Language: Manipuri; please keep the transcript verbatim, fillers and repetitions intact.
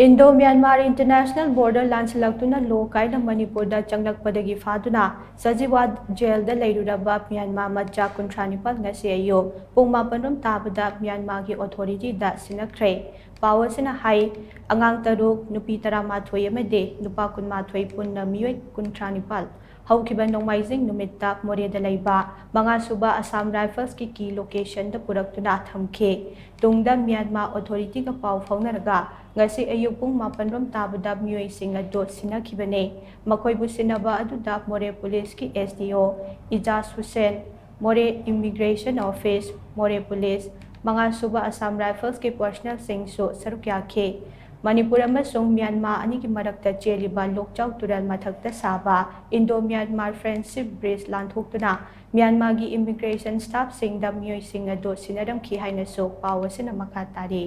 Indo-Myanmar International Border ꯂꯥꯟꯁꯤꯜꯂꯛꯇꯨꯅ ꯂꯣ ꯀꯥꯏꯅ ꯃꯅꯤꯄꯨꯔꯗ ꯆꯪꯂꯛꯄꯗꯒꯤ ꯐꯥꯗꯨꯅ ꯁꯖꯤꯋꯥ ꯖꯦꯜꯗ ꯂꯩꯔꯨꯔꯕ ꯃ꯭ꯌꯥꯟꯃꯥꯔ ꯃꯆꯥ ꯀꯨꯟꯊ꯭ꯔꯥ ꯅꯤꯄꯥꯜ ꯉꯁꯤ ꯑꯌꯨꯛ ꯄꯨꯡ ꯃꯥꯄꯟ ꯔꯣꯝ ꯇꯥꯕꯗ ꯃ꯭ꯌꯥꯟꯃꯥꯔꯒꯤ ꯑꯣꯊꯣꯔꯤꯇꯤꯗ ꯁꯤꯟꯅꯈ꯭ꯔꯦ꯫ ꯄꯥꯎ ꯑꯁꯤꯅ ꯍꯥꯏ, ꯑꯉꯥꯡ ꯇꯔꯨꯛ, ꯅꯨꯄꯤ ꯇꯔꯥꯃꯥꯊꯣꯏ ꯑꯃꯗꯤ ꯅꯨꯄꯥ ꯀꯨꯟꯃꯥꯊꯣꯏ, ꯄꯨꯟꯅ ꯃꯤꯑꯣꯏ ꯀꯨꯟꯊ꯭ꯔꯥ ꯅꯤꯄꯥꯜ ꯍꯧꯈꯤꯕ ꯅꯣꯡꯃꯥꯏꯖꯤꯡ ꯅꯨꯃꯤꯠꯇ ꯃꯣꯔꯦꯗ ꯂꯩꯕ ꯃꯉꯥꯁꯨꯕ ꯑꯁꯥꯝ ꯔꯥꯏꯐꯜꯁꯀꯤ ꯀꯤ ꯂꯣꯀꯦꯁꯟꯗ ꯄꯨꯔꯛꯇꯨꯅ ꯊꯝꯈꯤ꯫ ꯇꯨꯡꯗ ꯃ꯭ꯌꯥꯟꯃꯥꯔ ꯑꯣꯊꯣꯔꯤꯇꯤꯒ ꯄꯥꯎ ꯐꯥꯎꯅꯔꯒ ꯉꯁꯤ ꯑꯌꯨꯛ ꯄꯨꯡ ꯃꯥꯄꯟ ꯔꯣꯝ ꯇꯥꯕꯗ ꯃꯤꯑꯣꯏꯁꯤꯡ ꯑꯗꯨ ꯁꯤꯟꯅꯈꯤꯕꯅꯤ꯫ ꯃꯈꯣꯏꯕꯨ ꯁꯤꯟꯅꯕ ꯑꯗꯨꯗ ꯃꯣꯔꯦ ꯄꯨꯂꯤꯁꯀꯤ ꯑꯦꯁ ꯗꯤ ꯑꯣ ꯏꯖꯥꯖ ꯍꯨꯁꯦꯟ, ꯃꯣꯔꯦ ꯏꯃꯤꯒ꯭ꯔꯦꯁꯟ ꯑꯣꯐꯤꯁ, ꯃꯣꯔꯦ ꯄꯨꯂꯤꯁ, ꯃꯉꯥꯁꯨꯕ ꯑꯁꯥꯝ ꯔꯥꯏꯐꯜꯁꯀꯤ ꯄꯔꯁꯅꯦꯜꯁꯤꯡꯁꯨ ꯁꯔꯨꯛ ꯌꯥꯈꯤ꯫ ꯃꯅꯤꯄꯨꯔ ꯑꯃꯁꯨꯡ ꯃ꯭ꯌꯥꯟꯃꯥꯔ ꯑꯅꯤꯒꯤ ꯃꯔꯛꯇ ꯆꯦꯜꯂꯤꯕ ꯂꯣꯛꯆꯥꯎ ꯇꯨꯔꯦꯜ ꯃꯊꯛꯇ ꯁꯥꯕ ꯏꯟꯗꯣ ꯃ꯭ꯌꯥꯟꯃꯥꯔ ꯐ꯭ꯔꯦꯟꯗꯁꯤꯞ ꯕ꯭ꯔꯤꯖ ꯂꯥꯟꯊꯣꯛꯇꯨꯅ ꯃ꯭ꯌꯥꯟꯃꯥꯔꯒꯤ ꯏꯃꯤꯒ꯭ꯔꯦꯁꯟ ꯁ꯭ꯇꯥꯐꯁꯤꯡꯗ ꯃꯤꯑꯣꯏꯁꯤꯡ ꯑꯗꯨ ꯁꯤꯟꯅꯔꯝꯈꯤ ꯍꯥꯏꯅꯁꯨ ꯄꯥꯎ ꯑꯁꯤꯅ ꯃꯈꯥ ꯇꯥꯔꯤ꯫